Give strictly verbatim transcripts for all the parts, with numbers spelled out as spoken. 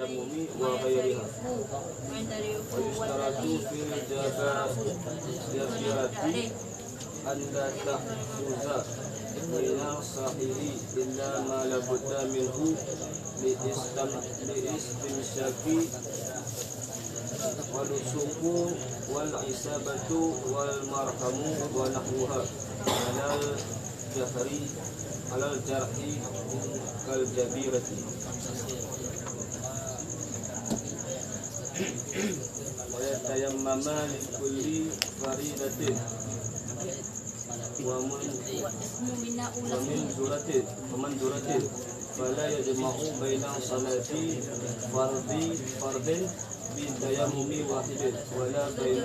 التيمم وغيرها. ويشترط في الجبا-، الجبيرة أن لا تأخذ من الصحيح إلا ما لا بد منه لاستم-، لاستمساك والوثوق والعصابة والمرهم ونحوها على الجهر، على الجرح كالجبيرة. ويتيمم لكل فريضة ومن-، ومنذورة، ومنذورة، فلا يجمع بين صلاة فرض، فرض بتيمم واحد، ولا بين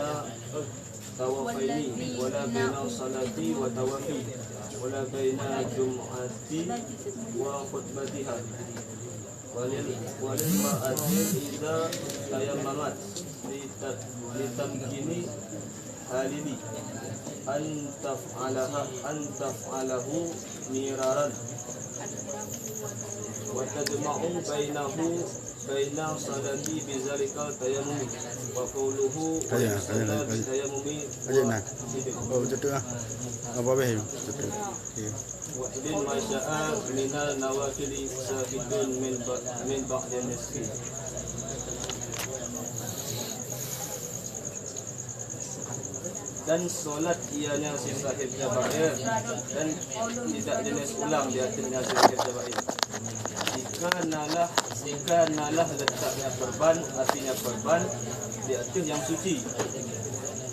طوافين، ولا بين صلاة وطواف، ولا بين جمعة وخطبتها. ولل-، وللمرأة إذا تيممت لت-، لتمكين حالل أن تفعلها، أن تفعله مرارا وتجمع بينه، بين الصلاة بذلك التيمم. وقوله: Kaya, kaya, ويصلى kaya. بالتيمم Kaya, nah. واحد. Oh, betul tu lah. Apa habis tu? Betul tu. Okey. واحد ما شاء من النوافل ساقط من ب-، من بعد النصف. Dan solat ianya si sahib jabair dan tidak jenis ulang di atasnya si sahib jabair. Jika nalah, jika nalah letaknya perban, artinya perban di atas yang suci.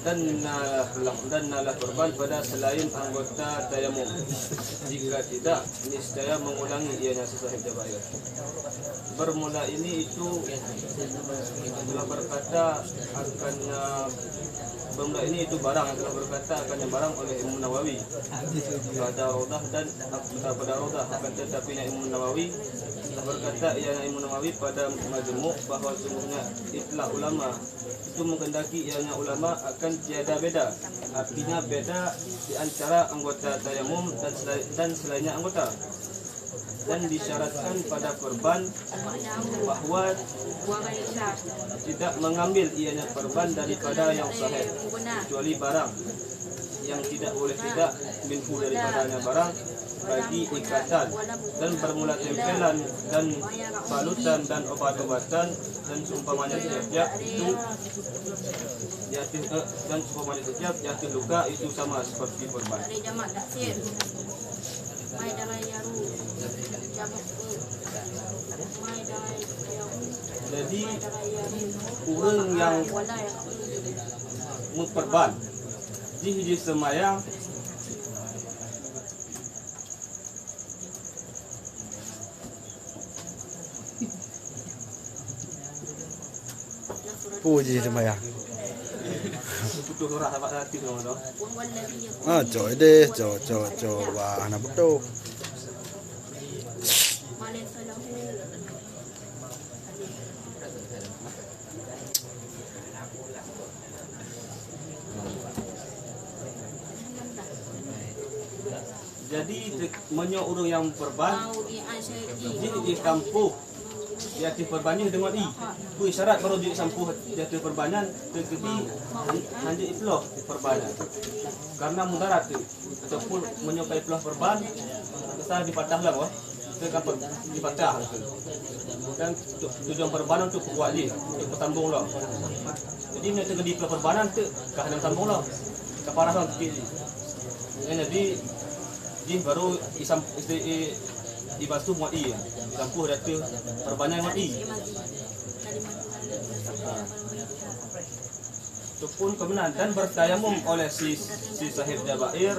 Dan nalah, dan nalah perban pada selain anggota tayamum. Jika tidak, niscaya mengulangi ianya si sahib jabair. Bermula ini itu telah berkata akan, eh, bermula ini itu barang yang telah berkata akan yang barang oleh Imam Nawawi pada Raudah dan pada Raudah, akan tetapi Imam Nawawi telah berkata, ianya Imam Nawawi pada Majmu' bahwa sungguhnya itlaq ulama itu menghendaki ianya ulama akan tiada beda, artinya beda di antara anggota tayamum dan selai-, dan selainnya anggota. Dan disyaratkan pada perban bahwa tidak mengambil ianya perban daripada yang sahih, kecuali barang yang tidak boleh tidak minhu daripadanya barang bagi ikatan dan bermula tempelan dan balutan dan obat-obatan dan seumpamanya tiap-tiap itu di atas, eh, dan seumpamanya tiap-tiap di atas luka itu sama seperti perban. Jadi ureuëng nyang meupeurban jih jiseumbayang Peue jih seumayang? Ah, cok ideh, cok, cok, cok. Wah, hana beutôi. Jadi, meunyoe ureuëng nyang peurban, jih jitampoh di ateueh peurban nyan deungon ié. Peue syarat barô jih jitampoh di ateueh peurban nyan, teukeudi han-, hanjeuet jiploh peurban nyan. Karena mudarat teuh, ataupun meunyoe ka jiploh peurban, keusah jipatah lom, oh. Teuka pe-, jipatah. Dan tu-, tujuan peurban nyan untuk peukuat jih, untuk peusambong lom. Jadi, meunyoe teukeudi jiploh peurban nyan teuh, ka hana sambong lom. Ka parah lom sikit jih. Jadi, jih barô jisam-, isti-, i-, jibasuh ngon ié, jitampoh di ateueh peurban nyan ngon ié. Ataupun keumeunang dan bertayamum oleh si, si sahib jabair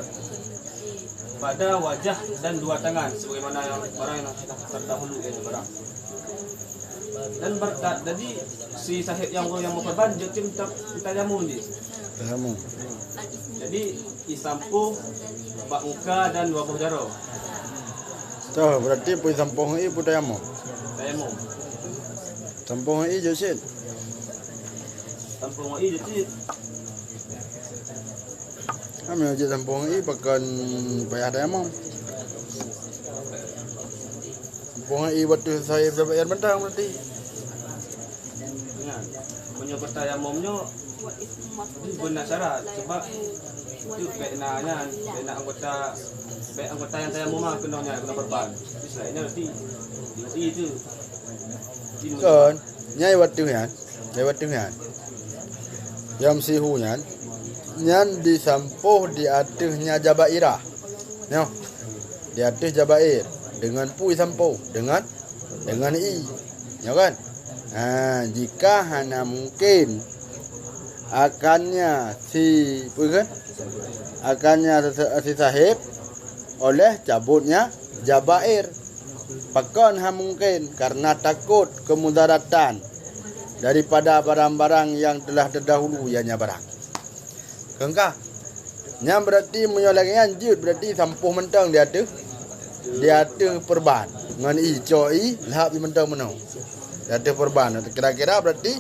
pada wajah dan dua tangan, sebagaimana yang barang yang terdahulu, ya, barang. Dan berta-, jadi si sahib nyang, nyang meupeurban jeuet tayamum jih. Tayamum. Jadi, jitampoh bak muka dan dua boh jaroe. Toh, berarti peue jitampoh ngon ié peue tayamum? Tayamum. Jitampoh ngon ié jeuet cit. Jitampoh ngon ié jeuet cit. Kami jeuet jitampoh ngon ié pakon payah tayamum. Jitampoh ngon ié bak ateueh sahib jabair mantong berarti. Anggota tayamum nyoe beuna syarat, sebab itu bèk na nyan, bèk na anggota, bèk anggota nyang tayamum mah keunoe nyan, keunoe perban. Jadi selain nyan berarti, berarti itu. Kon, nyai watèe nyan, nyai watèe nyan. Yamsihu nyan, nyan disampôh di ateueh nya jabairah. Nyoh, di ateueh jabair. Deungon peue sampôh? Deungon, deungon ie. Nyoe kan? Ha, jika hana mungkin akannya si, peue kan? Akannya si, si sahib oleh cabutnya jabair. Pakon hana mungkin? Karena takut kemudaratan daripada barang-barang yang telah terdahulu, ianya barang. Keungkah. Nyan berarti meunyoe lagèe nyan jeuet, berarti sampôh mantong di ateueh, di ateueh perban. Ngon ie, cok ie, lhap ie mantong meunoe. Di ateueh perban. Kira-kira berarti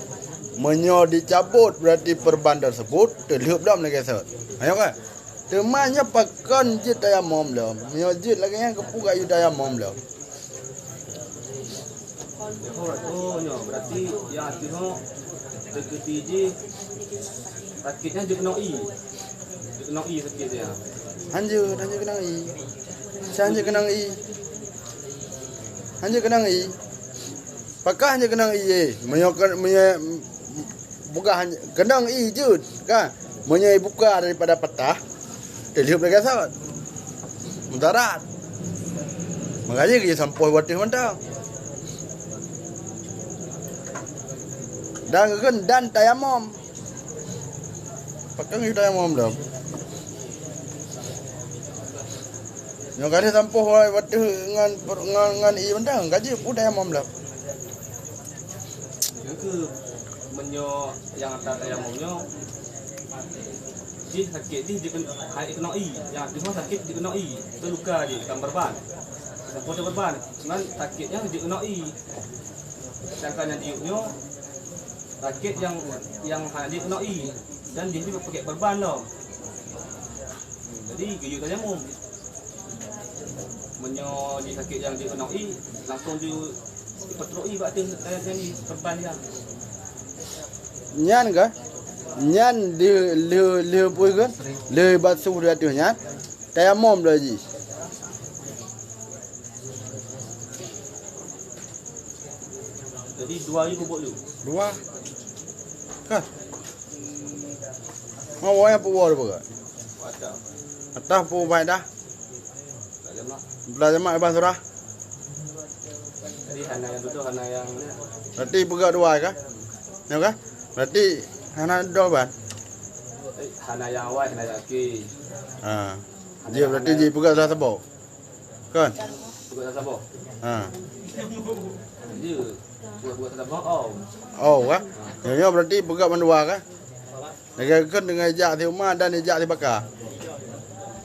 meunyoe dicabut, berarti perban tersebut teulheuep lom lagèe sot. Ayo kan? Teuma nyoe pakon jeuet tayamum lom. Meunyoe jeuet lagèe nyan, keupeue geuyue tayamum lom? Oh, oh, nyoe berarti nyang ateueh nyoe teukeudi jih sakét nyan jeuet keunoe ie. Jeuet keunoe ie sakét nyan. Hanjeuet, hanjeuet keunoe ie. Sa hanjeuet keunoe ie. Hanjeuet keunoe ie. Pakon hanjeuet keunoe ie, eh? Meunyoe ke-, meunyoe buka hanjeuet keunoe ie jeuet, kan? Meunyoe buka daripada patah, teulheuep lagèe sot. Mudarat. Makajih geuyue sampôh watèe mantong. Dan geukheun dan tayamum. Pakon geuyue tayamum lom? Nyoe kali sampôh watèe ngon, ngon, ngon ie mantong, kajih peue tayamum lom. Nyoe keuh meunyoe nyang ata tayamum nyoe, jih sakét jih jikeunoe ie, nyang ateueh nyoe sakét jikeunoe ie, teuh luka jih, kan perban. Sampôh teuh perban, cuman sakét nyan jikeunoe ie. Sedangkan nyang jiyueb nyoe sakét nyang, nyang hana jikeunoe ie, dan jih jih pakèk perban lom. Jadi geuyue tayamum. Meunyoe jih sakét nyang jikeunoe ie, langsung ju-, jipeutrok ie bak ateueh, eh, nyang perban nyan. Nyan kah? Nyan lheueh, lheueh, lheueh peue kah? Lheueh basuh di ateueh nyan, tayamum lom jih. Jadi dua ie peubuet dulu. Dua. Kah? Mau nyang peubuet dulu, Pak? Wadah. Atah peubuet dah. Belajar mak. Belajar mak Iban Surah. Jadi hana nyang dudoe, hana nyang. Berarti peugah dua kah? Ya kah? Berarti hana dudoe ban? Eh, hana nyang awai, hana nyang akhé. Ha. Hana nyang, berarti hana nyang jipeugah salah saboh. Kan? Peugah salah saboh. Ha. Iya. Buat, buat salah saboh, oh. Oh, kah? Nyoe, nyoe berarti peugah mandua kah? Lagèe kheun deungon ijak si Uma dan ijak si Baka.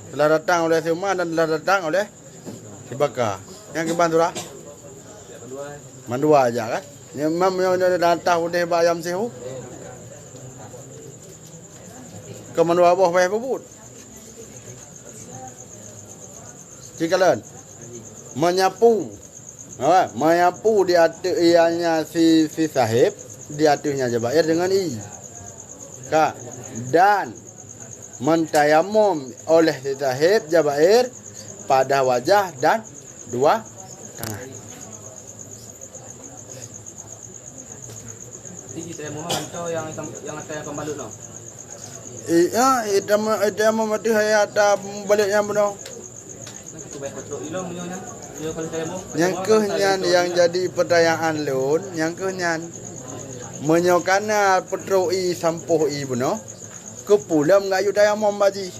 Telah datang oleh si Uma dan telah datang oleh si Baka. Nyang kiban surah? Mandua ijak kan? Nyang mam nyang, nyang datang udeh bak yamsihu. Keu mandua boh payah peubuet. Cikalon. Menyapu. Apa? Menyapu di ateueh ianya si, si sahib, di ateuehnya jabair dengan ie. Ka. Dan mentayamum oleh si sahib jabair pada wajah dan dua tangan. Jadi, tayamum mantong nyang, nyang ata pembalut noh. Iya, tayamum, tayamum mati hai ata pembalut nyang bunoe. Nah, kita bayar petrol ilong punya nya. Dia kalau tayamum, nyang keuh nyan nyang jadi pertanyaan lôn, nyang keuh nyan. Meunyoe kana petrol ie sampôh ie bunoe, keupeue lom geuyue tayamum bak jih?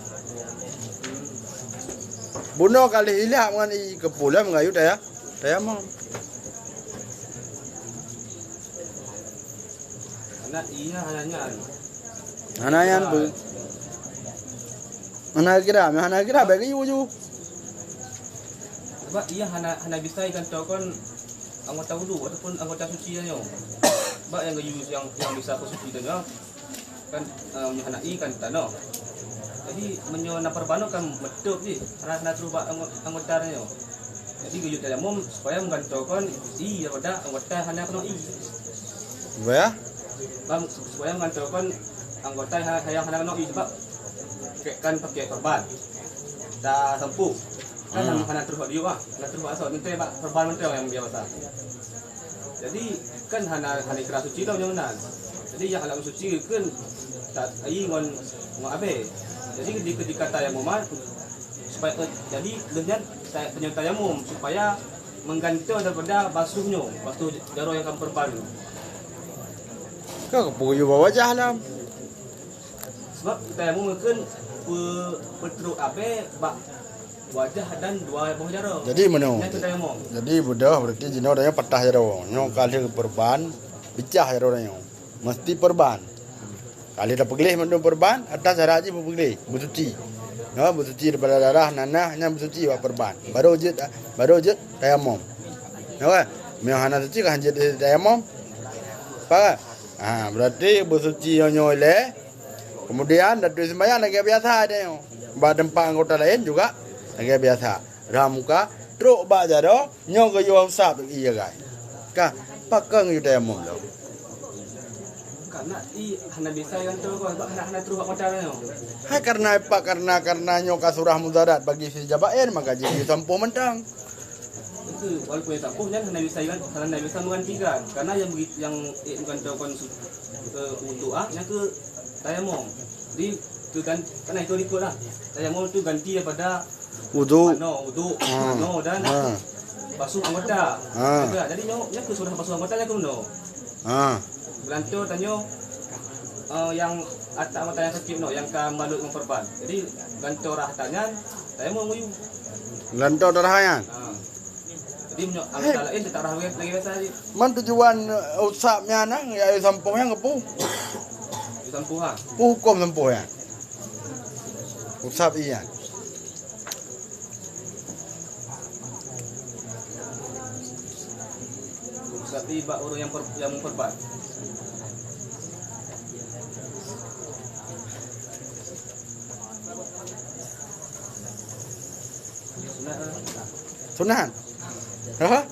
Bunoe ka lheueh ilap ngon ie, keupeue lom geuyue taya-, tayamum? Karena iya hanya nyan. Hana nyan pun. Hana kira, hana kira bagi uju. Sebab iya hana, hana bisa igantokan anggota wudu ataupun anggota suci nyoe. Sebab nyang geuyue nyang, nyang bisa peusuci nyoe kan, eh, meunyoe hana ie kan tanoh. Jadi meunyoe na perban kan meutôb jih, hana, hana troh bak anggo-, anggota nyoe. Jadi geuyue tayamum supaya meugantokan ie daripada anggota hana keunoe ie. Supaya? Bang, supaya menggantikan anggota yang, yang hana keunoe, sebab kan pakai perban. Dah sampôh. Kan hana, hana terus bak diuk ah. Hana terus bak asoe, nanti bak perban mantong nyang biasa. Jadi kan hana, hana ikra suci tau nyoe nan. Jadi nyang hana suci kan tak ai ngon, ngon abée. Jadi di ketika tayamum, supaya, jadi lheueh nyan ta-, tanyoe tayamum supaya menggantikan daripada basuh nyoe, basuh jaroe nyang ka perban nyoe. Ka peuyuh bak wajah lam. Sebab tayamum kan pe-, peutrok abée bak wajah dan dua boh jaroe. Jadi meunoe. Nyan keuh tayamum. Jadi beudôh, berarti jinoe tanyoe patah jaroe. Nyoe ka lheueh perban, pecah jaroe tanyoe. Mesti perban. Ka lheueh tapeugleh mandum perban, atra cara jih beupeugleh, beusuci. Nyoe beusuci daripada darah, nanah, nyan beusuci bak perban. Baru jeuet, baru jeuet tayamum. Nyoe kan? Meunyoe hana suci kan jeuet tayamum. Faham kan? Ha, berarti beusuci nyoe ilée. Kemudian, datui seumbahyang lagée biasa tanyoe. Bak teumpat anggota laén juga lagée biasa. Rhah muka, trok bak jaroe, nyoe geuyue usap ié gai. Ka, pakon geuyue tayamum lom? Karena i hana bisa gantoe, sebab hana, hana trok bak mata nyoe. Hai, karena apa? Karena, karena nyoe ka surah mudarat bagi sahib jabair, maka jih sampôh mantong. Itu walaupun nyang sampôh nyan hana bisa, hana bisa menggantikan. Karena nyang begi-, nyang, eh, meugantoe kon su-, eh, wudhu ah, nyan keuh tayamum. Jadi, keu gan-, kan itu ikut lah. Tayamum tu ganti daripada wudhu. Manoe, wudhu, ha, manoe dan, ha, basuh anggota. Ha. Jadi, nyoe, nyan keuh surah basuh anggota nyan keuh manoe. Ha. Beulantoe tanyoe, eh, nyang atak mata nyang sakét nyoe, nyang ka balut ngon perban. Jadi, gantoe rhah atak nyan, tayamum ngon geuyue. Gantoe rhah nyan? Ha. Jadi, meunyoe anggota laén teutap rhah lagée biasa jih. Man tujuan, eh, usap nyan, eh, sampôh nyan keupeue? Sampôh, ha? Peue hukôm sampôh nyan? Usap ié nyan. Tapi bak ureuëng nyang per-, nyang meuperban. Sunat. Ha?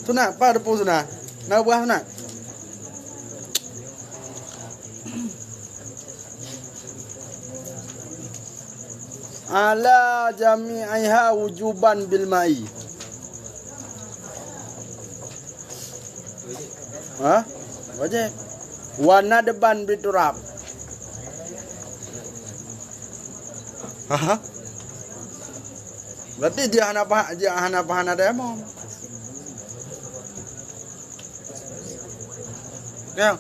Sunat, pat teupeue sunat? Na buah sunat? Ala jami'iha wujuban bil ma'i. Ha? Wajib. Wa nadban biturab. Ha? Berarti dia hana pah-, dia hana paham ada emang. Ya.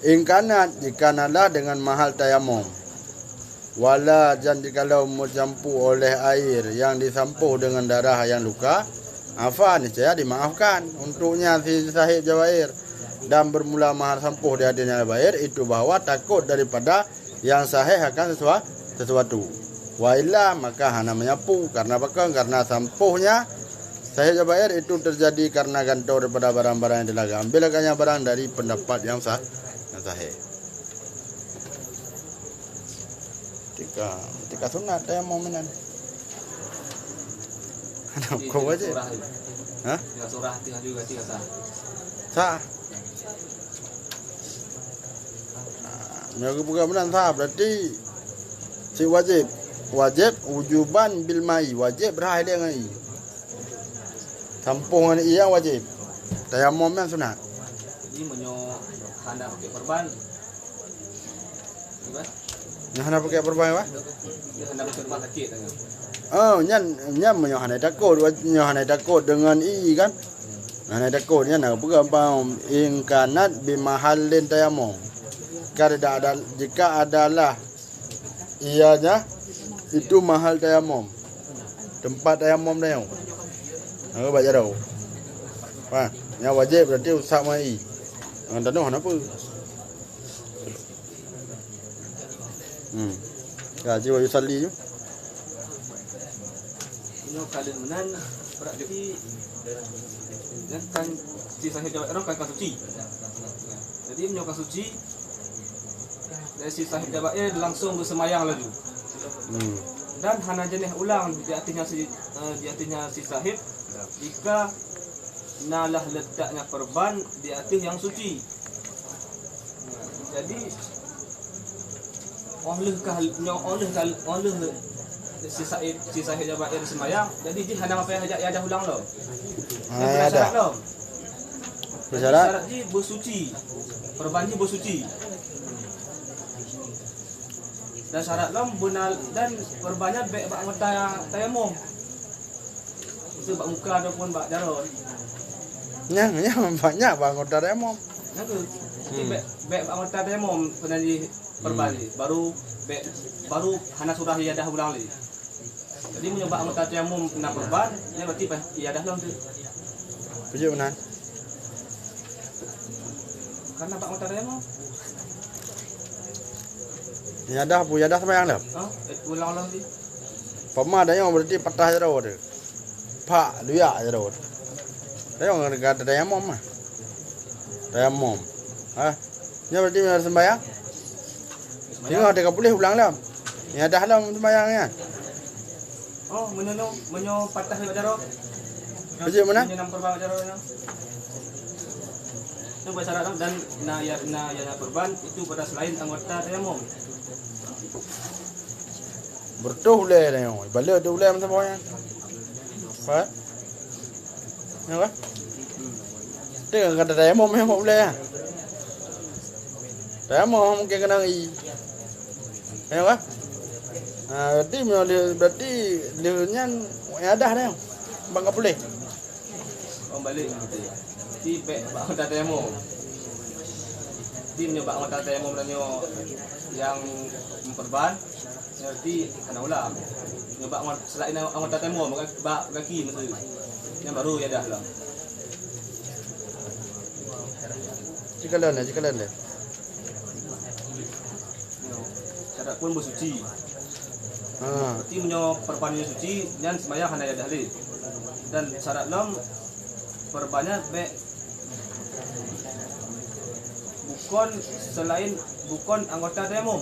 In kanat, jika nalah dengan mahal tayamum. Wala, dan jikalau meucampu oleh air yang disampôh dengan darah yang luka, afa, niscaya dimaafkan untuknya si sahib jabair, dan bermula mahal sampôh di hadirin jabair itu bahwa takut daripada yang sahih akan sesua-, sesuatu. Wa illa, maka hana meunyapu. Karena pakon? Karena sampôhnya sahib jabair itu terjadi karena gantoe daripada barang-barang yang telah geuambil akannya barang dari pendapat yang sah-, yang sahih. Tika, tika sunat tayamum meunan. Ada hukum wajib. Surah tu. Ha? Tika surah tu juga tika sah. Sah. Meunyoe geupeugah meunan sah, berarti si wajib. Wajib wujuban bil ma'i, wajib rhah ilée ngon ié. Sampôh ngon ié nyang wajib. Tayamum nyang sunat. Jadi meunyoe hana pakai perban, gimana? Nyan hana pakai perban apa? Dia hana pakai perban sakit tanya. Oh, nyan, nyan meunyoe hana takot, nyoe hana takot deungon ié kan. Hana takot nyan na peugah umpama in kanat bi mahallin tayamum. Kada ada, jika adalah ianya itu mahal tayamum. Tempat tayamum tayamum. Nah, bak jaroe. Wah, nyang wajib berarti usap ma'i. Dengan tanoh kenapa? Hmm. Ya, jiwa yusalli tu. Nyoe ka lheueh meunan, berarti nyan kan si sahib jabair kan ka suci. Jadi nyoe ka suci, dan si sahib jabair langsung beuseumayang laju. Hmm. Dan hana jeunèh ulang di ateueh nyan si, eh, di ateueh nyan si sahib, jika na lah letaknya perban di ateueh nyang suci. Jadi, óh lheueh kah, nyoe óh lheueh kah, óh lheueh si sahib, si sahib Jabair seumayang, jadi jih hana payah jak iadah ulang lom. Hana iadah. Syarat lom. Beusyarat? Syarat jih beusuci. Perban jih beusuci. Dan syarat lom beuna, dan perban nyan bèk bak anggota tayamum. Itu bak muka ataupun bak jaroe. Nyan, nyan banyak bak anggota tayamum. Nyan tu. Jadi Hmm. bèk, bèk bak anggota tayamum keunan jih perban Hmm. jih. Baru bèk, baru hana surah iadah ulang lé. Jadi meunyoe bak anggota tayamum na perban, nyan berarti payah iadah lom tu. Peue jeuet meunan? Karena bak anggota tayamum. Iadah peue, iadah seumayang lom? Ha? Eh, ulang lom jih. Pama dayong berarti patah jaroe tu. Pak, luyak jaroe tu. Dayong kata tayamum mah. Tayamum. Ha? Nyan berarti meunyoe seumayang? Singoh teuka puléh ulang lom. Iadah lom seumayang nyan. Oh, meunyoe, meunyoe patah lewat jaroe? Beujeuet meunan? Meunyoe na perban lewat jaroe nyan. Itu buat syarat lom dan na ia, na ia na perban itu pada selain anggota tayamum. Beureutoh ulèe nyoe. Ibarat tu ulèe meusaboh nyan. Apa? Nyoe kan? Tengok kata tayamum yang buat ulèe, ya. Tayamum mungkin kena i. Nyoe kan? Ha, berarti meunyoe lheueh, berarti lheueh nyan iadah dah. Bang ka puléh. Oh, balik. Berarti bèk bak anggota tayamum. Berarti meunyoe bak anggota tayamum dan nyoe yang memperban, berarti hana ulang. Meunyoe bak anggota, selain anggota tayamum, bak, bak gaki maksud. Nyan baru iadah lah. Cikalon lah, cikalon lah. Syarat pun beusuci. Ha. Berarti meunyoe perban nyan suci, nyan seumayang hana iadah lé. Dan syarat lom perban nyan bèk bukon selain, bukon anggota tayamum.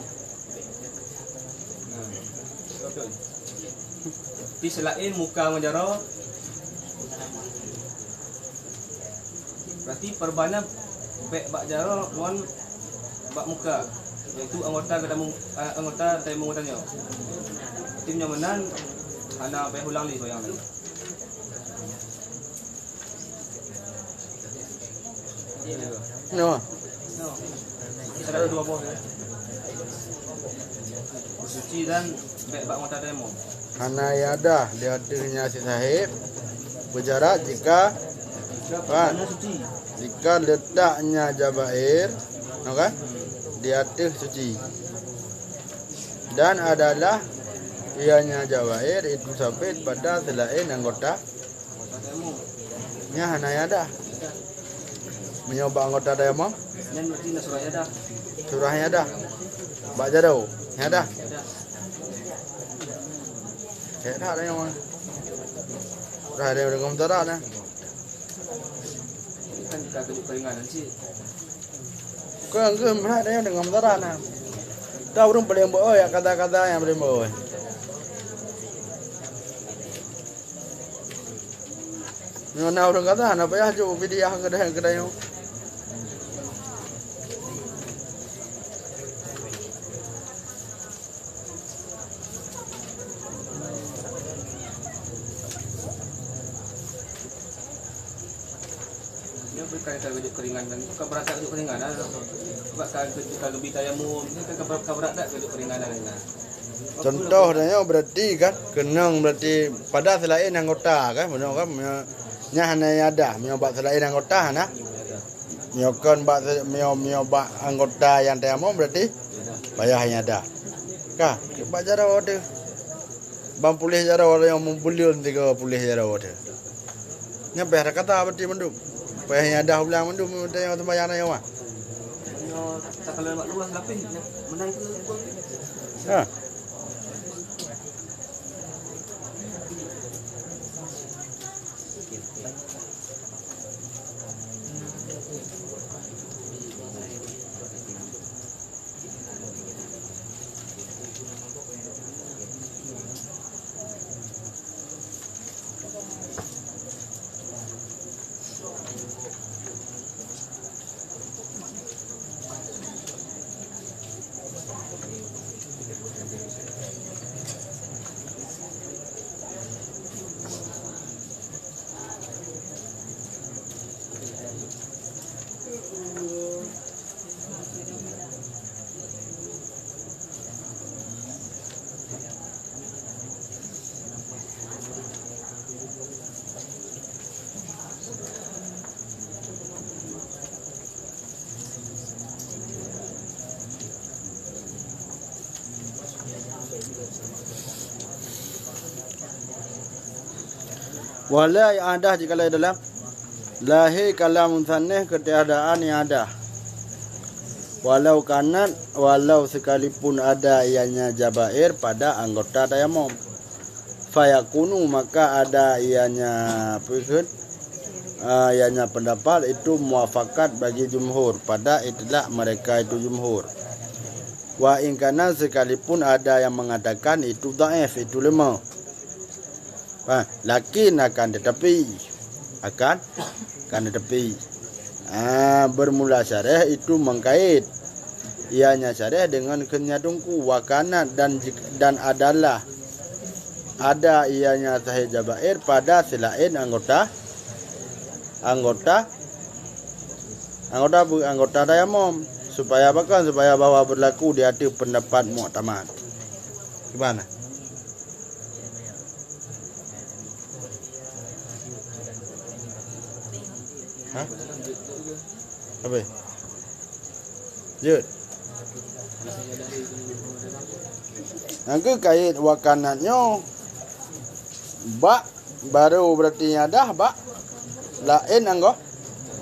Nah, betul. Berarti selain muka ngon jaroe, berarti perban nyan bèk bak jaroe ngon bak muka, yaitu anggota geutanyoe, eh, anggota tayamum geutanyoe. Berarti nyoe meunan hana payah ulang lé seumayang. Nyoe. Syarat dua boh, ya. Suci dan bèk bak anggota tayamum. Hana iadah di ateueh nyan si sahib, beusyarat jika, kan? Jika letaknya jabair, no kan? Di ateueh suci. Dan adalah ianya jabair itu sabit pada selain anggota. Nyan hana iadah. Meunyoe bak anggota tayamum? Nyan berarti na surah iadah. Surah iadah. Bak jaroe. Iadah. Iadah. Cek dah tayamum. Surah iadah dengan mutara dah. Kan kita tunjuk keringanan cit. Keu, keu meuhat tayamum dengan mutara nah. Dah ureueng paléng beu oi, kata-kata nyang paléng beu oi. Nyoe na ureueng kata, hana payah jok fidyah keudeh, keudeh nyoe. Nyoe bukan ka geujok keuringan, bukan beurat that geujok keuringan, ah. Sebab ka, ka geubi tayamum, nyoe kan ka beurat that geujok keuringan, ah. Contoh dah nyoe berarti kan, keunong berarti pada selain anggota kan, beuna kan, nyoe, nyan hana iadah, nyoe bak selain anggota hana. Nyoe kon bak se-, nyoe, nyoe bak anggota nyang tayamum berarti payah iadah. Ka, bak jaroe teuh. Ban puléh jaroe, nyoe meubuleuen tiga puléh jaroe teuh. Nyan payah kata berarti mandum. Payah iadah ulang mandum, tayang sembahyang nyoe mah. Nyoe takalon bak luwah lapih, meunan keu. Ha. Wala i'adah jikalau dalam lahé kalam musannif keutiadaan i'adah. Walau kanat, walau sekalipun ada ianya jabair pada anggota tayamum. Fayakunu, maka ada ianya, apa kheun? Ah, ianya pendapat itu muafakat bagi jumhur, pada itilaf mereka itu jumhur. Wa in kana, sekalipun ada yang mengatakan itu dhaif, itu lemah. Ha, lakin akan tetapi, akan, akan tetapi. Ah, bermula syarah itu mengkait. Ianya syarah dengan kheun nyan teungku, wa kanat dan jik-, dan adalah ada ianya sahé jabair pada selain anggota, anggota, anggota, anggota tayamum. Supaya apa kan? Supaya bahwa berlaku di ateueh pendapat muktamad. Gimana? Hah? Apa? Jeuet. Nyang keu kait wa kanat nyoe bak baru berarti i'adah bak laén anggô-,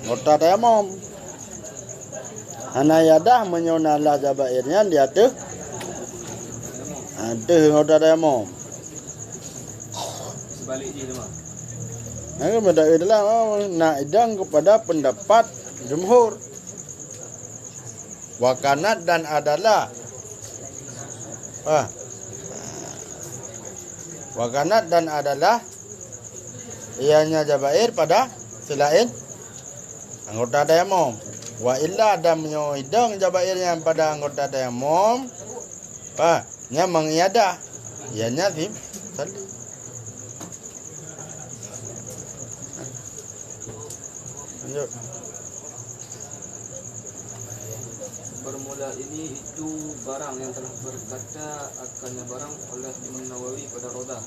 anggota tayamum. Hana i'adah meunyoe na lah jabair nyan di ateueh, ateueh anggota tayamum. Nah, meudakwah dalam, oh, na idang kepada pendapat jumhur. Wa kanat dan adalah. Ah. Wa kanat dan adalah ianya jabair pada selain anggota tayamum. Wa illa dan meunyoe idang jabair nyan pada anggota tayamum. Ah. Nyan mangiadah. Ianya si salli. Lanjut. Bermula ini itu barang yang telah berkata akannya barang oleh Imam Nawawi pada Rodah.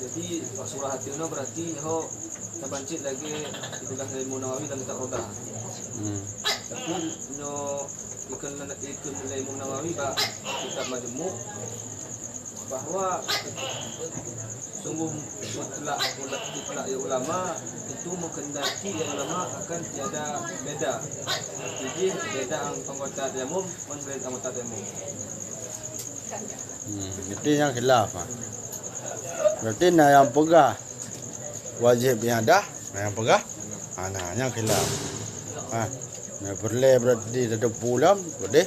Jadi, bak surah ateueh nyoe berarti nyoe tabancit lagi istilah Imam Nawawi dalam kitab Rodah. Hmm. Tapi nyoe ikut, ikut nilai Imam Nawawi bak kitab Majmu', bahwa sungguh mutlak, mutlak, mutlak ya ulama itu menghendaki ya ulama akan tiada beda. Jadi beda ang-, anggota tayamum, menurut anggota tayamum. Hmm, berarti nyang khilaf, ha. Berarti na nyang peugah wajib i'adah, na nyang peugah, ha, na nyang khilaf. Ha, na peureulée berarti tateupeue lom, peudeh.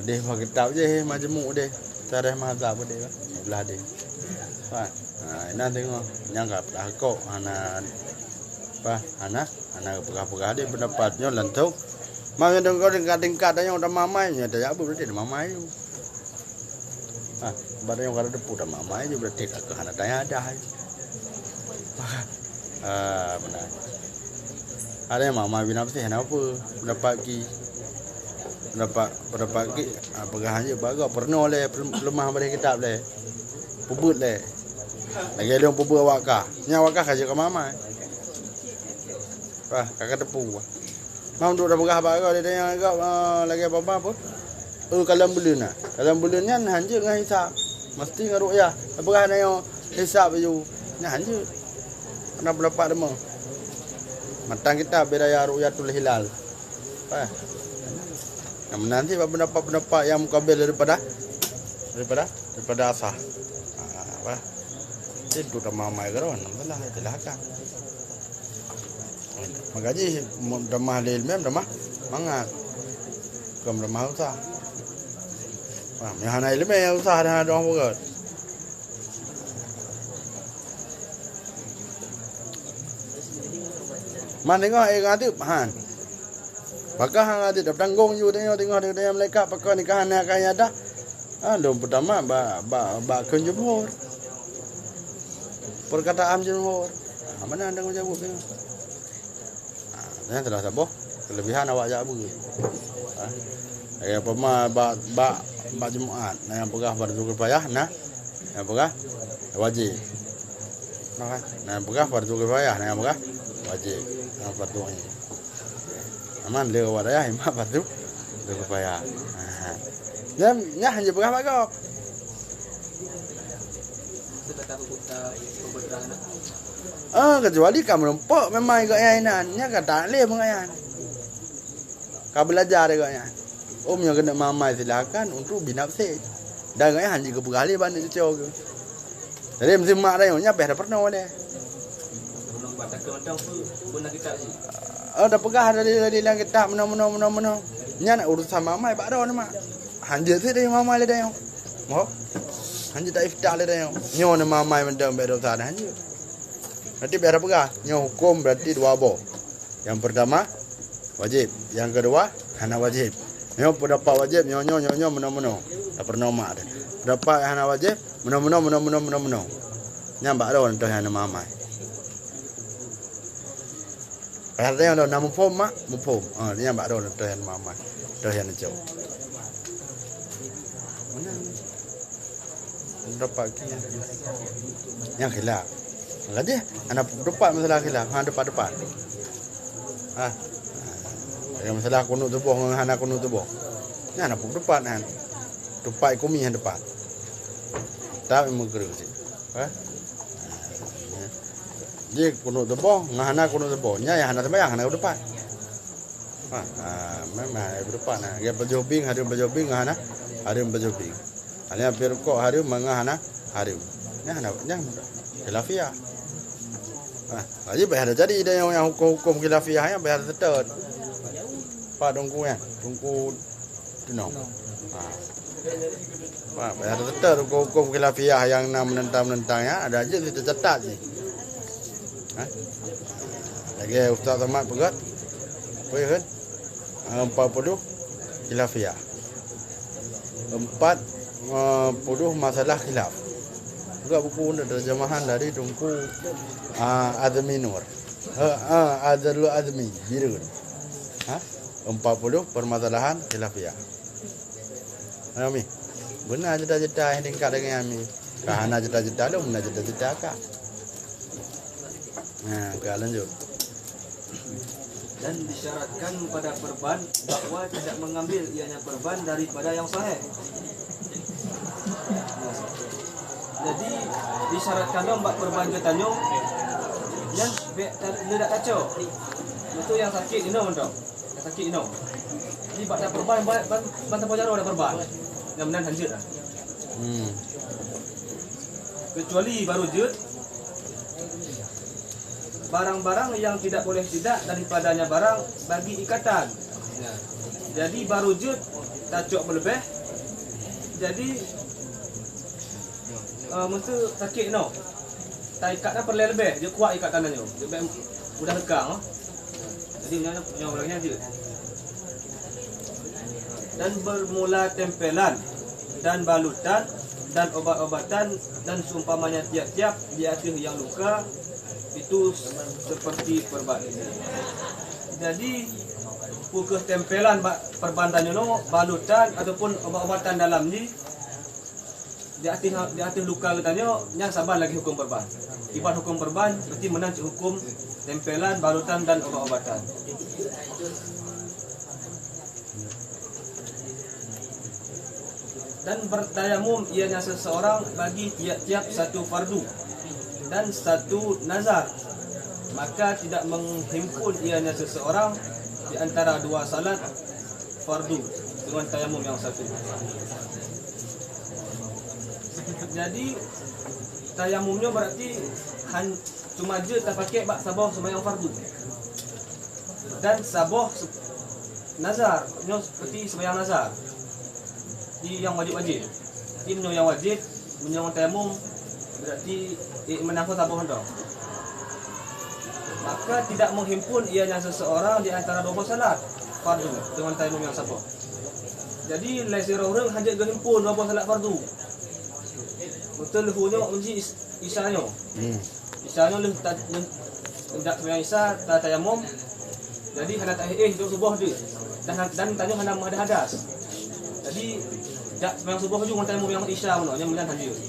Deh bak kitab jih Majmu' deh. Syarah Mazhab deh, beulah deh. Ha, ha, inan teungoh nyang ka peugah kok hana, apa, hana, hana peugah-peugah deh pendapat nyoe langsung. Maka deungon tingkat-tingkat nyoe udah mamai, nyoe dah jabu berarti dah mamai tu. Ha, baru nyang kada teupeu dah mamai je berarti ka hana tanya dah. Ah, beuna. Ada nyang mamai binafsih hana apa. Pendapat ki. Pendapat, pendapat ki, ah, peugah je bagoe peurunoe lé, peulemah bak kitab lé. Peubuet lé. Lagée lôn peubuet awak kah. Nyang awak kah ka jeuet keu mamai. Wah, ka ka teupeu. Mam duek tapeugah bak goe, dia tanya goe, ah, lagée babah apa? Oh, kalon buleuen na. Kalon buleuen nyan hanjeuet ngon hisab. Mesti ngon ru'yah. Tapeugah na nyoe hisab aju. Nyan hanjeuet. Hana pendapat deungon. Matan kitab Bidayah Ru'yatul Hilal. Apa? Nyang meunan cit bak pendapat-pendapat nyang mukabil daripada, daripada, daripada asah. Ah, apa? Itu utama mai keron, salah, silahkan. Maka jih, tamah lé ileumé, tamah mangat. Kon tamah usah. Wah, nyang hana ileumé, usah dah dong peugot. Man teungoh, eh, ngadeup, han. Pakon han ngadeup, tanggong ju teungoh, teungoh, teungoh, malaikat, pakon nikahan na ka iadah. Ah, lôn peutama bak, bak, bak kheun jumhur. Perkataan jumhur. Ah, mana anda menjawab ni? Ah, nyan salah saboh kelebihan awak jak beuet. Ah. Lagée umpama bak, bak, bak Jumaat, na nyang peugah fardu kifayah, na nyang peugah wajib. Nah, kan? Na nyang peugah fardu kifayah, na nyang peugah wajib. Na fardu ain. Aman le awak dayah imat fardu, fardu kifayah. Ha. Nyan, nyan hana peugah bak gob. Ah, kecuali ka meurumpok memang gobnyan inan, nyan ka taklém gobnyan. Ka belajar gobnyan. Oh, meunyoe keuneuk mamai, silakan untuk binafsih. Dan gobnyan hana geupeugah lé bak aneuk cucoe geuh. Jadi meusimak tanyoe nyan payah tapeurunoe lé. Oh, tapeugah dari, dari lam kitab meunoe, meunoe, meunoe, meunoe. Nyan urusan mamai bak droeneuh mak. Hanjeuet sit dari mamai lé tanyoe. Mo? Hanjeuet ta-iftah lé tanyoe. Nyoe ni mamai mantong bèk dosa dah hanjeuet. Berarti payah tapeugah, nyoe huköm berarti dua boh. Nyang peurtama, wajéb. Nyang keudua, hana wajéb. Nyoe peundapat wajéb, nyoe, nyoe, nyoe, nyoe, meunoe, meunoe. Tapeurunoe mak teuh. Peundapat hana wajéb, meunoe, meunoe, meunoe, meunoe, meunoe, meunoe. Nyan bak droeneuh nyang mamai. Payah tanyong lôn, na muphom mak? Muphom. Ha, nyan bak droeneuh nyang mamai. Droeneuh nyang cok. Meunan. Pendapat ki. Nyang khilaf. Lagèe hana tepat masalah khilaf, ha, tepat-tepat. Ha. Nyang masalah kunut suboh ngon hana kunut suboh. Nyan hana tepat nyan. Tepat kumi hana tepat. Tapi meugeureu cit. Ha? Jadi kunut suboh ngon hana kunut suboh. Nyan nyang hana seumayang hana tepat. Ha, ha, memang hana tepat nah. Nyang pajoh bing, hareuem pajoh bing ngon hana, hareuem pajoh bing. Hana pih rukok hareuem, mangat hana hareuem. Nyan hana, nyan khilafiah. Ha, jadi payah jadi dah nyang, nyang huköm-huköm khilafiah nyan payah seutôt. Pak Teungku nyan, Teungku Tunong. Ha. Ha, payah seutôt huköm-huköm khilafiah nyang na meunentang-meunentang nyan, ada jeuet teucatat jih. Ha? Lagèe Ustaz Somad peugah, peugah kan? Empat puluh khilafiah. Empat, eh, puluh masalah khilaf. Juga buku untuk terjemahan dari Teungku, ah, Azmi Nur. Eh, ah, Azrul Azmi, Bireuen. Ha? Empat puluh permasalahan khilafiyah. Ayo, Mi. Beuna cita-cita nyang tingkat dengan Mi. Ka hana cita-cita lom, beuna cita-cita ka. Nah, ka lanjut. Dan disyaratkan pada perban bahwa tidak mengambil ianya perban daripada yang sahih. Jadi, disyaratkan lom bak perban geutanyoe nyan bèk ta-, le dak tacok. Untuk nyang sakét inoe mantong. Nyang sakét inoe. Jadi, bak taperban, ban, ban, ban tapoh jaroe taperban. Nyang meunan hanjeuet lah. Hmm. Kecuali baru jeuet barang-barang yang tidak boleh tidak daripadanya barang bagi ikatan. Jadi baru jeuet tacok meuleubeh. Jadi, eh, meuseu sakét nyoe. Taikat na peureulèe leubeh, jeuet kuat ikatan nyoe. Jeuet bèk mudah leukang, oh. Jadi nyoe, nyoe, nyoe, nyoe jeuet. Dan bermula tempelan dan balutan dan obat-obatan dan seumpamanya tiap-tiap di ateueh nyang luka itu seperti perban. Jadi, peu kheueh tempelan bak perban tanyoe nyoe, balutan ataupun obat-obatan dalam jih di ateueh, di ateueh luka geutanyoe, nyan saban lagèe huköm perban. Iban huköm perban, berarti meunan cit huköm tempelan, balutan dan obat-obatan. Dan bertayamum ianya seseorang bagi tiap-tiap satu fardu dan satu nazar, maka tidak menghimpun ianya seseorang di antara dua salat fardu dengan tayamum yang satu. Jadi, tayamum nyoe berarti han-, cuma jeuet tapakék bak saboh seumayang fardu. Dan saboh se-, nazar, nyoe seperti seumayang nazar. Di nyang wajéb-wajéb. Jadi meunyoe nyang wajéb, meunyoe tayamum, berarti, eh, meunan saboh mantong. Maka tidak menghimpun ianya seseorang di antara dua boh salat fardu dengan tayamum nyang saboh. Jadi, lé sidroe ureueng hanjeuet geuhimpun dua boh salat fardu. Beutôi leuhô nyoe uji is-, Isa nyoe. Hmm. Isa nyoe lheueh ta-, lheueh jak seumayang Isa, ta-, tayamum. Jadi, hana taéh-éh lheueh suboh deuh. Dan, dan tanyoe hana meuhadas-hadas. Jadi, jak seumayang suboh ju ngon tayamum nyang Isa meunoe, nyang meunan hanjeuet.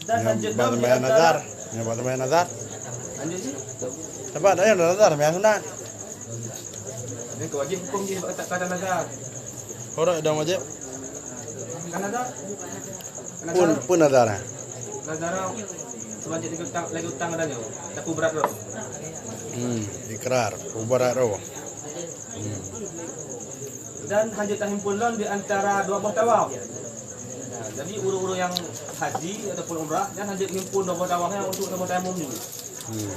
Dan hanjeuet lom di antara, nyang bak seumayang nazar. Hanjeuet cit. Sabab dak nyan nazar, seumayang sunat. Nyan keu wajéb huköm jih bak kata nazar. Horok dong wajéb. Kan nazar? Pun, pun nazar, ha? Nazar, sebanyak tiga utang, lagi utang ada nyoe. Tapi berat tu. Hmm, ikrar, berat tu. Hmm. Dan hanjeuet tahimpun lom di antara dua boh tawaf. Nah, jadi ureueng-ureueng nyang haji ataupun umrah, nyan hanjeuet himpun dua boh tawaf nyan untuk dua boh tayamum ni. Hmm.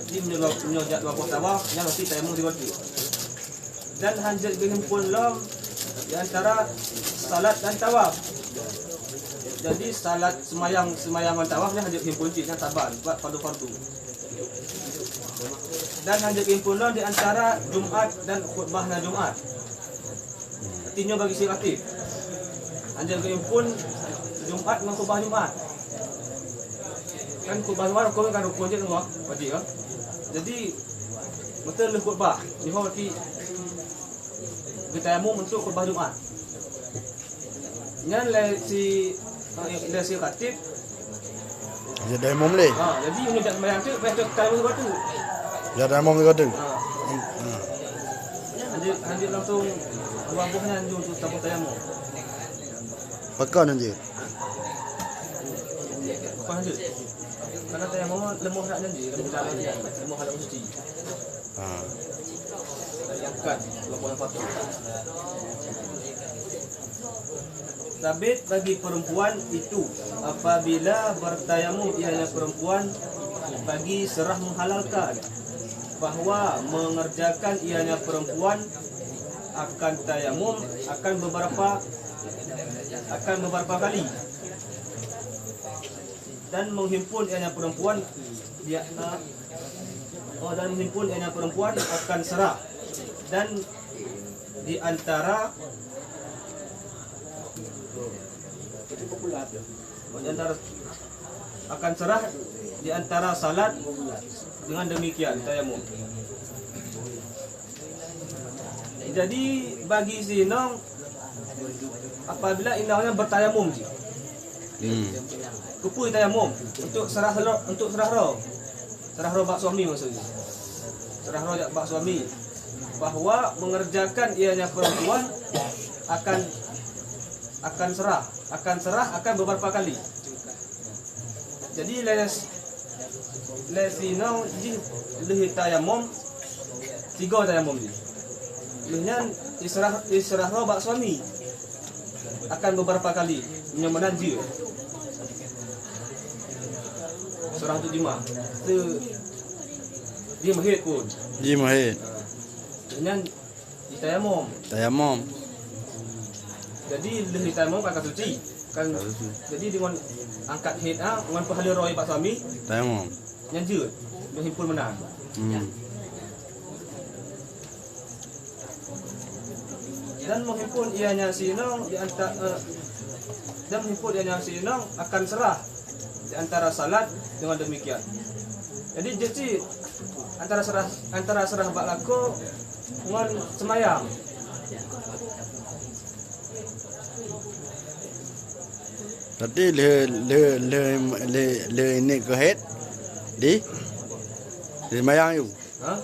Jadi meunyoe, meunyoe jak dua boh tawaf, nyan mesti tayamum sigoe teuk. Dan hanjeuet geuhimpun lom di antara salat dan tawaf. Jadi salat, seumayang, seumayang ngon tawaf nyan hanjeuet geuhimpun cit, nyan saban, buat fardu-fardu. Dan hanjeuet geuhimpun lom di antara Jumat dan khutbah na Jumat. Artinya bagi si ratib, hanjeuet geuhimpun Jumat ngon khutbah Jumat. Kan khutbah Jumat rukun, kan rukun cit, wajib, kan? Jadi, beutôi lheueh khutbah, nyoe berarti geutayamum untuk khutbah Jumat. Nyan lé si, eh, lé si ratib. Jadi tayamum lé. Ha, jadi meunyoe jak seumayang tu, payah tayamum sigoe teuk. Jadi tayamum sigoe teuk. Ha. Hmm, hmm. Hanjeuet, hanjeuet langsung dua boh nyan hanjeuet untuk saboh tayamum. Pakon hanjeuet? Pakon hanjeuet? Karena tayamum leumah that nyan jih, leumah that nyan, leumah that suci. Ha. Diangkat, leumah yang patut. Sabit bagi perempuan itu apabila bertayamum ianya perempuan bagi serah menghalalkan bahwa mengerjakan ianya perempuan akan tayamum akan beberapa, akan beberapa kali, dan menghimpun ianya perempuan dia, oh, dan menghimpun ianya perempuan akan serah, dan di antara, di antara, akan serah di antara salat dengan demikian tayamum. Jadi bagi si inong, apabila inong nyan bertayamum jih. Hmm. Keupeue tayamum? Untuk serah lo-, untuk serah roh. Serah roh bak suami maksudnya. Serah roh bak suami. Bahwa mengerjakan ianya perempuan akan, akan serah, akan serah akan beberapa kali. Jadi lé, lé si inong jih lheueh tayamum, sigoe tayamum jih. Lheueh nyan iserah, iserah roh bak suami akan beberapa kali, nyoe meunan jeuet. Seurah tu jima. Tu jih meuhét pun. Jih meuhét. Lheueh nyan jitayamum. Tayamum. Jadi lheueh tayamum kan ka suci. Kan, ka suci. Jadi deungon angkat hét, ah, ngon peuhaleue roh bak suami. Tayamum. Nyan jeuet. Nyoe himpun meunan. Hmm. Dan menghimpun ianya si inong di anta-, eh, dan menghimpun ianya si inong akan serah di antara salat dengan demikian. Jadi jeuet cit antara serah, antara serah bak lakoe ngon seumayang. Berarti lheueh, lheueh, lheueh, lheueh, lheueh ini keuhét di, di seumayang yue. Ha?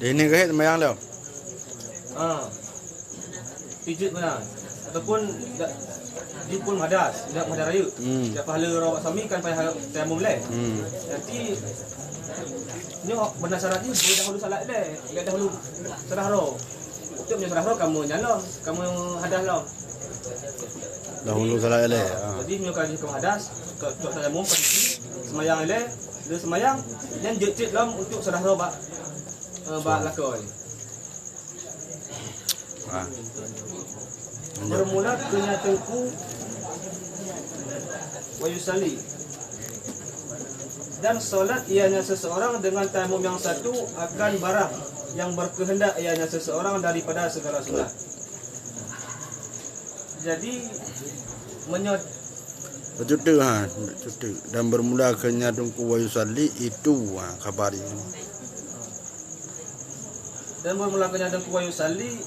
Di ini keuhét seumayang lom. Ha. Pijeuet meunan. Ataupun dak, jih pun meuhadas, dak meuhadas rayeuk. Hmm. Jak peuhaleue roh bak suami kan payah tayamum lé. Hmm. Nanti nyoe beuna syarat jih, boleh dahulu salat lé, lé dahulu seurah roh. Untuk nyoe seurah roh kamoe nyan lom, kamoe hadas lom. Dahulu salat lé. Ha. Jadi nyoe ka jih kamoe hadas, cok tayamum posisi seumayang lé, lheueh seumayang, nyan jeuet cit lom untuk seurah roh bak, eh, bak lakoe. Ah. Lanjut. Bermula kenyang teungku wa yusalli. Dan salat ianya seseorang dengan tayamum yang satu akan barang yang berkehendak ianya seseorang daripada segala sunat. Jadi, meunyoe Bacut teuk, ha, bacut teuk. Dan bermula kenyang teungku wa yusalli itu, ha, khabar ini. Dan bermula kenyang teungku wa yusalli.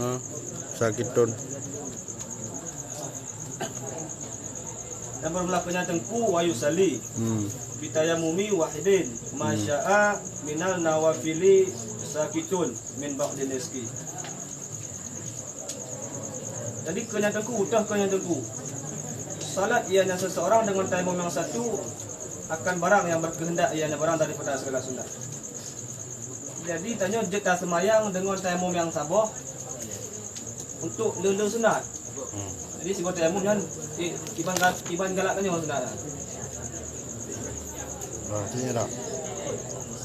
Ha, sakitun. Dan bermula kenyang teungku wa yusalli. Hmm. Bitayamumi wahidin masya'a minal nawafili sakitun min ba'dil rizki. Jadi keu nyang teungku, utoh keu nyang teungku. Salat ianya seseorang dengan tayamum yang satu akan barang yang berkehendak ianya barang daripada segala sunat. Jadi tanyoe jeuet tasemayang dengan tayamum yang saboh untuk le-le sunat. Jadi sigoe tayamum nyan i- iban ga- iban galak tanyoe sunat. Nah, sini dah.